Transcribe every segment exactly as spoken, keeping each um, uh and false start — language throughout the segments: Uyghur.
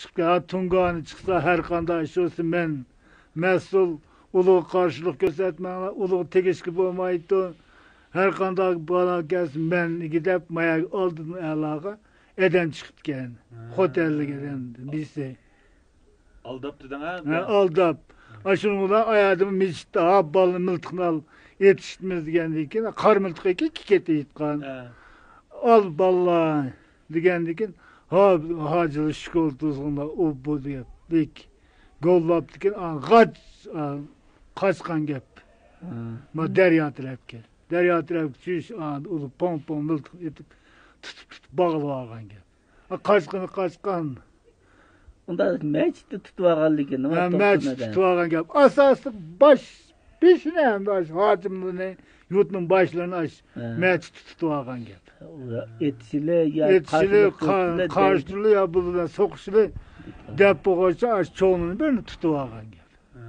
چىقىپتۇ. ھا، تۇڭگانى چىقسا، ھەر قانداق ئىش بولسا، مەن مەسئۇل. ئۇلۇغا قارشىلىق كۆرسەتمەڭلار، ئۇلۇغا تېگىشكە بولمايدۇ. ھەر قانداق بالا كەلسە، مەنگە دەپ، مايا ئالدىن ئەلاغا ئادەم چىقىپتىكەن. ھە. خوتەنلىك ئادەم، بىرسى. ئالداپ دېدىڭ، ھە؟ ھە، ئالداپ. ئاشۇنىڭ بىلەن ئايادىمۇ مىجىتتا، ھا، بالىنى مىلتىقنى ئال، ئېتىشتىمىز دېگەندىن كېيىن، قارا مىلتىق ئىككى كېتە ئېيتقان. ھە. ئال بالىلار دېگەندىن كېيىن، ھا، ھاجىلار شكول تۇزغۇندا ئۇ بۇ دەپ بەك گوللاپتىكىن، ئا، غاچ، ئا، قاچقان گەپ. ھە. ما دەريا تەرەپكە. دەريا تەرەپكە چۈش، ئا، ئۇ پوڭ-پوڭ مىلتىق ئېتىپ، تۇتۇپ-تۇتۇپ باغلىۋالغان گەپ. ھا، قاچقىنى قاچقان. ئۇندا مەچىتتە تۇتۇۋالغانلىكىنى ھە، مەچىت تۇتۇۋالغان گەپ. ئاساسلىق باش، بېشىنى ھەم ئاشۇ ھاكىملىرىنى، يۇرتنىڭ باشلىرىنى ئاشۇ ھە. مەچىتتە تۇتۇۋالغان گەپ. ئۇلار ئېتىشىلى يا ئېتىشىلى، قارشىلىق قا-، كۆرسىتىلى قارشىلىق يا بۇلار سوقۇشىلى دەپ بولغاچقا، ئاشۇ چوڭلىرىنى بىرنى تۇتۇۋالغان گەپ. ھە.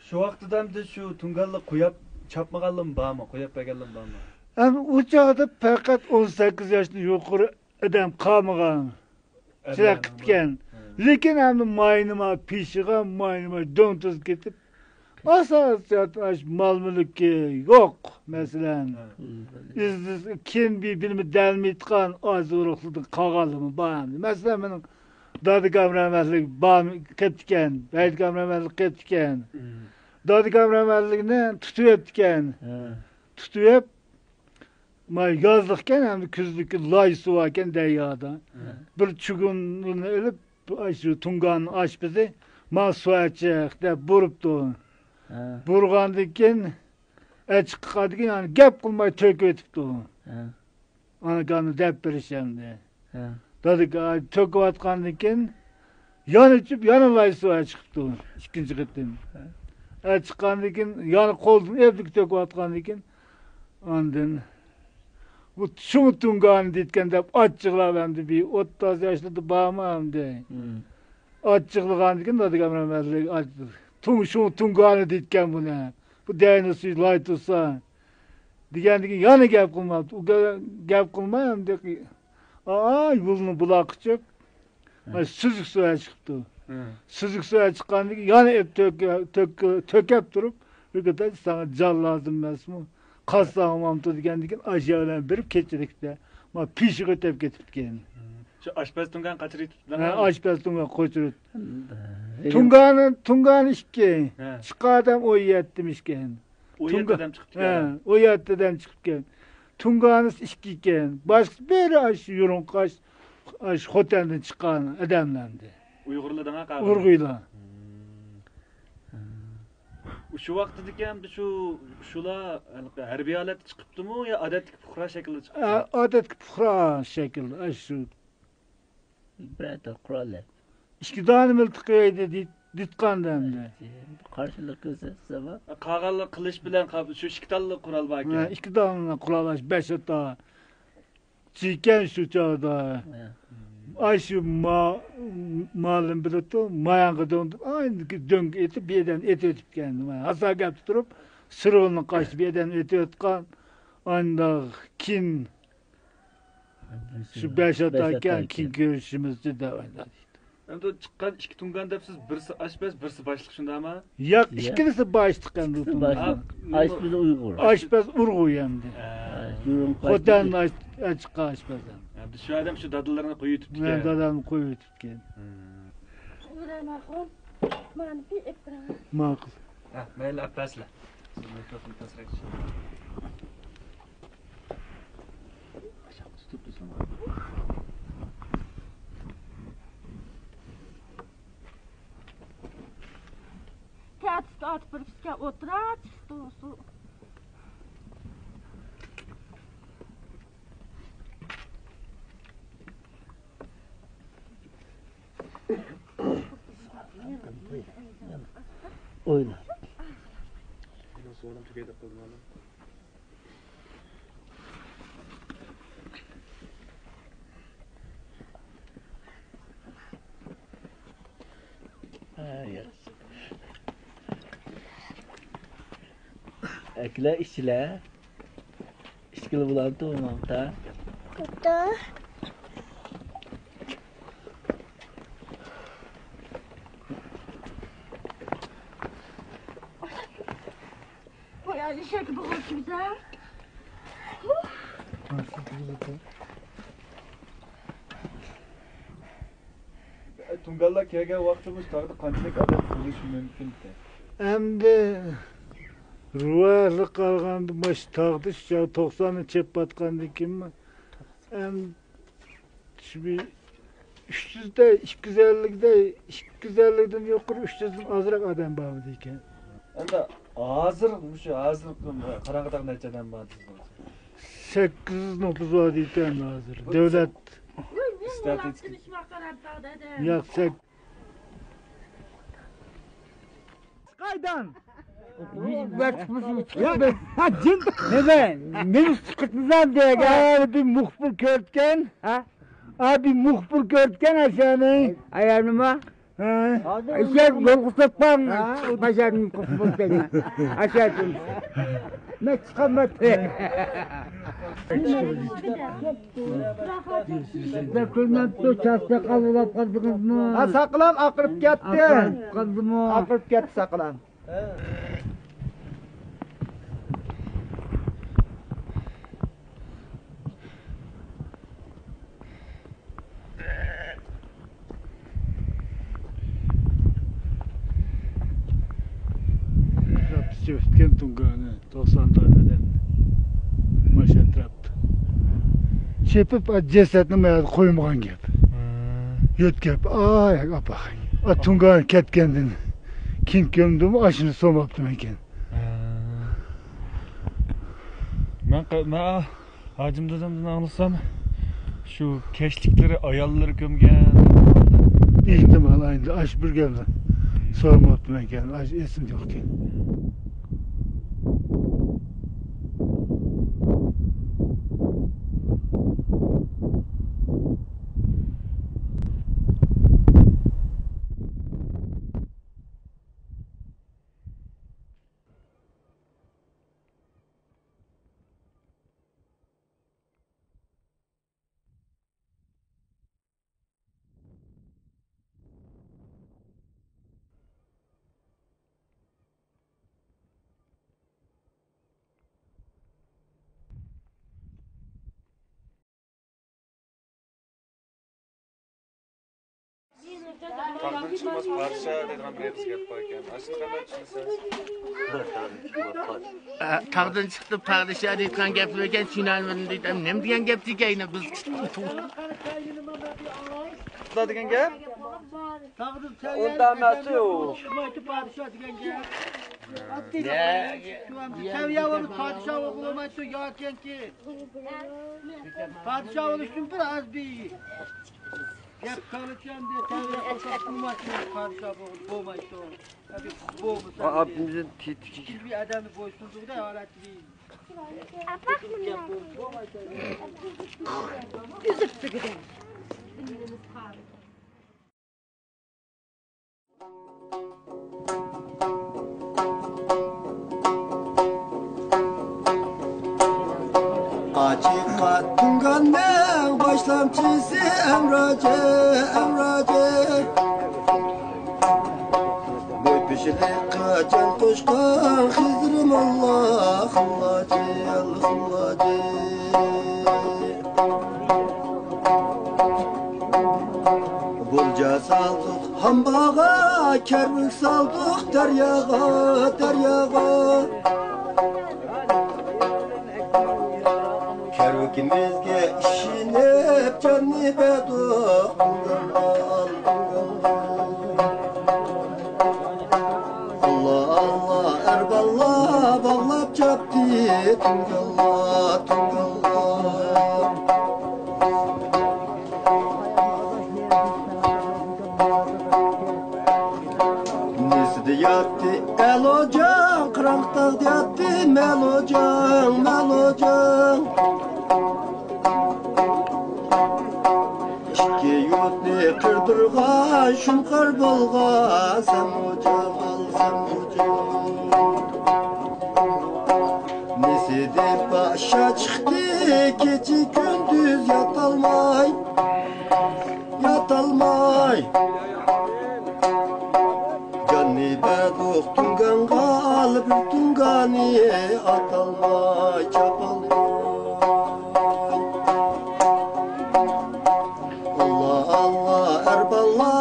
شۇ ۋاقتىدا ئەمدى شۇ تۇڭگانلار قوياپ چاپمىغانلىمۇ بارمۇ؟ قوياپ بەرگەنلىمۇ بارمۇ؟ ئەمدى ئۇ چاغدا پەقەت ئون سەككىز ياشتىن يۇقىرى ئادەم قالمىغان. ئادەم چىراغ قىپتىكەن. ھە. لېكىن ئەمدى ماينىما پىشىغان، ماينىما دۆڭتۇز كېتىپ، ئاساسىي ئاشۇ مال مۈلكى يوق، مەسىلەن. ھە. ئىز-، كىم بىر بىلىمى دەلمەيتقان ئاز ئۇرۇقلىدىن قالغانلىرىمۇ بار ئەمدى. مەسىلەن، مېنىڭ دادىكام رەھمەتلىك بار-، قېپتىكەن، ھەيدىكام رەھمەتلىك قېپتىكەن. ھە. دادىكام رەھمەتلىكنى تۇتۇۋېپتىكەن. ھە. تۇتۇۋېپ، ما يازلىقكەن، ئەمدى كۈزلۈككە لاي سۇ باركەن دەريادا. ھە. بىر چۈگۈننى ئېلىپ، شۇ تۇڭگاننىڭ ئاشپىزى، ما سۇ ئەچىق دەپ بۇرۇپتۇ. ھە. بۇرغاندىن كېيىن، ئەچىققا قارىدىكىن، يەنى گەپ قىلماي تۆكۈۋېتىپتۇ. ھە. ئانا گاننى دەپ بېرىش ئەمدى. ھە. دادىكا تۆكۈۋاتقاندىن كېيىن، يەنە ئىچىپ، يەنە لاي سۇ ئەچىقىپتۇ ئىككىنچى قېتىم. ھە. ئەچىققاندىن كېيىن، يەنە قولدىن ئېلىپ تۆكۈۋاتقاندىن كېيىن، ئاندىن بۇ شۇڭ تۇڭگانى دېيىتكەن دەپ ئاچچىقلاپ ئەمدى بىر ئوتتۇز ياشلىرىدا بارمۇ ئەمدى؟ ھىم. ئاچچىقلىغاندىن كېيىن دادىكام رەھمەتلىك ئاچ-، تۇڭ-، شۇڭ تۇڭگانى دېيىتكەن بۇنى. بۇ دەينى سۈيى لاي تۇرسا. دېگەندىن كېيىن يەنە گەپ قىلماپتۇ. ئۇ گە-، گەپ قىلماي ئەمدى، ئا، يولنى بۇلاققا چىقىپ، ھە. سۈزۈك سۇ ئەچىقىپتۇ. ھە. سۈزۈك سۇ ئەچىققاندىن كېيىن يەنە ئېپ تۆكە-، تۆكە-، تۆكەپ تۇرۇپ، بىر كېتەر ساڭا جان لازىم ئەمەسمۇ؟ قاز ساغمامتۇ دېگەندىن كېيىن ئاشۇ بىلەن بېرىپ كېچىلىكتە ما پىشىغا ئۆتۈپ كېتىپتىكەن. شۇ ئاشپەز تۇڭگان قاچۇرۇۋېتىپتۇ. ھە، ئاشپەز تۇڭگان قوچۇرۇۋېتىپتۇ. ھە. تۇڭگانى، تۇڭگانى ئىككى. ھە. چىققان ئادەم ئون يەتتىمىشكەن. ئون يەتتە تۇڭگا-، ئادەم چىقىپتىكەن. ھە، ئون يەتتە ئادەم چىقىپكەن. تۇڭگانىسى ئىككى ئىكەن. باشقىسى بىرى ئاشۇ يۇرۇنقاش، ئاشۇ خوتەندىن چىققان ئادەملەردى. ئۇيغۇرلار دەڭە قالغان. ئۇيغۇرلار. ھىم. شۇ ۋاقتىدىكى ئەمدى شۇ، شۇلار ھەربىي ھالەتتە چىقىپتىمۇ يا ئادەتتىكى پۇقرا شەكىلدە چىقىپتۇ؟ ئا-، ئادەتتىكى پۇقرا شەكىلدە، ئاشۇ. بىرەر تال قورال ئەپ. ئىككى دانە مىلتىق ئەيدى دېيىت-، دېيىتقاندا ئەمدى. قارشىلىق كۆرسەتسە بار. قالغانلار قىلىچ بىلەن قاپ-، شۇ ئىككى تاللا قورال باركەن. ھە، ئىككى دانە قورال، ئاشۇ بەش ئاتا. چىكەن شۇ چاغدا. ھە. ئاشۇ ما-، مالىم بىلىپتۇ، مايانغا دۆڭ-، ئاندىكى دۆڭگە ئېتىپ، بىر ئادەمنى ئېتىۋېتىپتىكەن. ھاسا گەپتە تۇرۇپ، سىرغىننى قاچىپ، بىر ئادەمنى ئېتىۋېتىۋاتقان. ئانداق كېيىن شۇ بەش ئاتا ئىكەن، كېيىن كۆرۈشىمىز دەپ ئايلاندى. ئەمدى چىققان ئىككى تۇڭگان دەپ سىز بىرسى ئاشپەز، بىرسى باشلىق، شۇنداقمۇ؟ ياق، ياق. ئىككىلىسى باشلىق ئەمدى ئىككىسى تۇڭگان. باشلىق. ئاشپەز ئۇيغۇر. ئاشپەز ئۇرغۇي ئەمدى. ھە. خوتەندىن ئاش-، ئاچىققان ئاشپەز ئەمدى. ئەمدى شۇ ئادەم شۇ دادىلىرىنى قويۇۋېتىپتىكەن. مەن دادامنى قويۇۋېتىپتىكەن. ھە. ماقۇل. ماقۇل. ھە، مەيلى، ئەپەسلە. سىز مىكروفون پەسرەك چىقىڭ. ئاشاققا تۇتۇپ تۇرساڭ. تەتۈستە ئاتىپ بىر كىشىگە ئولتۇرا چىقتى سۇ. ئوينا. ئەكىلە ئىچىلە. ئىچكىلى بولامتۇ مامتا؟ بولىدۇ. ئېشەك بوغۇلۇپ كېتىدۇ. تۇڭگانلار كەلگەن ۋاقىتتا مۇشۇ تاغدا قانچىلىك ئادەم بولۇشى مۇمكىنكەن؟ ئەمدى رىۋايەتلىك قارىغاندا، مۇشۇ تاغدا شۇ چاغ توقساننى چېپىۋاتقاندىن كېيىنمۇ، ئەمدى شۇ بىر ئۈچ يۈزدە، ئىككى يۈز ئەللىكتە، ئىككى يۈز ئەللىكتىن يۇقىرى، ئۈچ يۈزدىن ئازراق ئادەم بارمىدىكەن. ئەمدى ھازىر، مۇشۇ ھازىرقى قاراڭغۇ تاغدا نەچچە ئادەم بار دېسىڭىز؟ سەككىز يۈز نوپۇس بار دەيدىكەن ھازىر. بۇ دۆلەت. ياق، سەك-، قايدان؟ بىر چىقمىسۇن، چىقىپ بىر. ھە، جىن. نېمە؟ مېنى چىقىرتمىسام دېگەن. ھە، بىر مۇخبىر كۆرۈپكەن. ھە؟ ھە، بىر مۇخبىر كۆرۈپكەن ئاشۇنى. ئايالىمۇ؟ ھە. ئىشەك يولغا ساتقان. ھە. باشارنى مۇخبىر دەيمەن. ئاشۇ. مەن چىقالمايتتىم. بىر كۆرمەپتۇ، چاچ ساقال بولاپ قالدىڭىزمۇ؟ ھە، ساقىلام ئاقىرىپ كەتتى. ئاقىرىپ قالدىمۇ؟ ئاقىرىپ كەتتى ساقىلام. بىزچە ئۆتكەن تۇڭگاننى توقسان دانە ئادەم مانا شۇ ئەتراپتا. چېپىپ، جەسەتنى ما يەردە قويمىغان گەپ. ھە. يۆتكەپ، ئاي، ئاپا. ئا، تۇڭگان كەتكەندىن كېيىن كۆمدىمۇ، ئاشۇنى سورىماپتىمەن ئىكەن. ھە. مەن قا-، مەن ھاجىم دادامدىن ئاڭلىسام، شۇ كەچلىكلىرى ئاياللىرى كۆمگەن. ئېھتىمال، ئاينى ئاش بىر گەپنى سورىماپتىمەن ئىكەن، ئاش ئېسىمدە يوق ئىكەن. تاغدىن چىقماس پادىشاھ دەيدىغان بىر ئېغىز گەپ بار ئىكەن. ئاشۇنى قانداق چۈشىنىسىز؟ ئە، تاغدىن چىقتى پادىشاھ دەيدىغان گەپ بار ئىكەن، چۈشىنەلمىدىم دەيدۇ. نېمە دېگەن گەپتىكەن بىز؟ دېگەن گەپ؟ تاغدىن ئۇنداق ئەمەس ئۇ. چىقمايتتى پادىشاھ دېگەن گەپ. ئاددىي گەپ. شۇ ئەمدى سەۋىيە بولۇپ پادىشاھ بولغىلى بولمايتتى ياكىنكى. پادىشاھ بولۇشتىن بىر ئاز بىر گەپ قالىدىكەن دە، تەۋە قىلساق بولمايتتى پادىشاھ بولغىلى بولمايتتى. ئەمدى بولمىسا ئا، ئىككىنچى بىر ئادەمنى بويسۇندۇرغۇدەك ھالەتتە بىر. ئۈزۈپ تۈگىدى. ئاچىققا تۇڭگاننىڭ باشلامچىسى ئەمراجى، ئەمراجى. بوي بېشىلىققا جان قوشقان خىزىر موللا خىللاجى، خىللاجى. غۇلجا سالدۇق ھامباغا، كەرۋۇك سالدۇق دەرياغا، دەرياغا. كەرۋىكىمىزگە ئىشىنىپ، جاننى بەردۇق. ئاللا، ئاللا، ئەر باللا باغلاپ چاپتى، تۇڭگانلار، تۇڭگانلار. نېسىدە ياتتى ئەلوجاڭ، قىران تاغدا ياتتى مەلۇجاڭ، مەلۇجاڭ. ئىككى يۇرتنى قىردۇرغان، شۇڭقار بولغان سەمۇجاڭ، سەمۇجاڭ. نېسىدىن پاشا چىقتى، كېچە كۈندۈز ياتالماي، ياتالماي. جاننى بەردۇق تۇڭگانغا، ئالىپ تۇڭگاننى ئاتالماي چاپالماي. ئاللا، ئاللا، ئەر باللا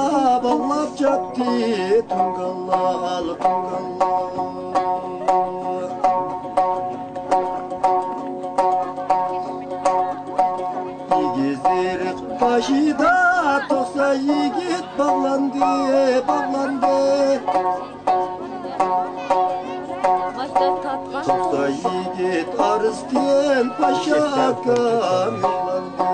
باغلاپ چاپتى، تۇڭگانلار، تۇڭگانلار. ئېگىز ئېرىق باشىدا توقسان يىگىت باغلاندى، باغلاندى. توقسان يىگىت ئارىسىدىن پاشا ئاكام يوقلاندى.